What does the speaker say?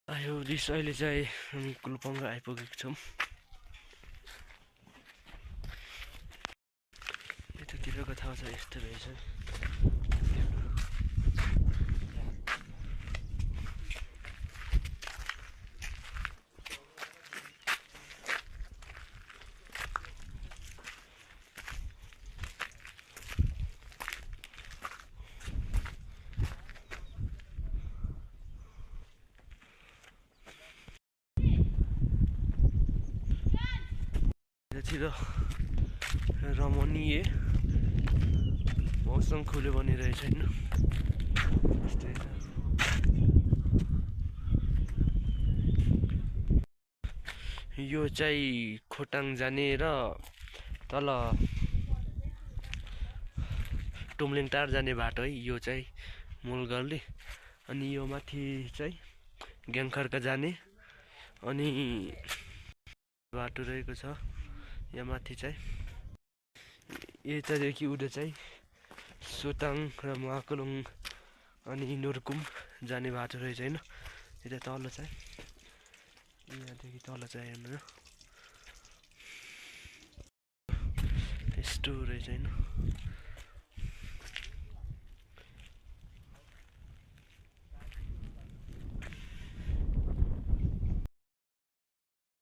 आयो दिस अहिले चाहिँ हामी कुलुपङ्ग आइपुगेको छौँ। यतातिरको ठाउँ चाहिँ यस्तो रहेछ। यतातिर रमणीय मौसम खुल्यो बनिरहेछ होइन। यस्तै छ। यो चाहिँ खोटाङ जाने र तल टुम्लिङ टार जाने बाटो है। यो चाहिँ मूल गल्ली। अनि यो माथि चाहिँ ग्याङखर्का जाने अनि बाटो रहेको छ। यहाँ माथि चाहिँ यतादेखि उता चाहिँ सोताङ र महाकुलुङ अनि नुर्कुम जाने बाटो रहेछ होइन। यता तल चाहिँ यहाँदेखि तल चाहिँ हेर्नु यस्तो रहेछ होइन।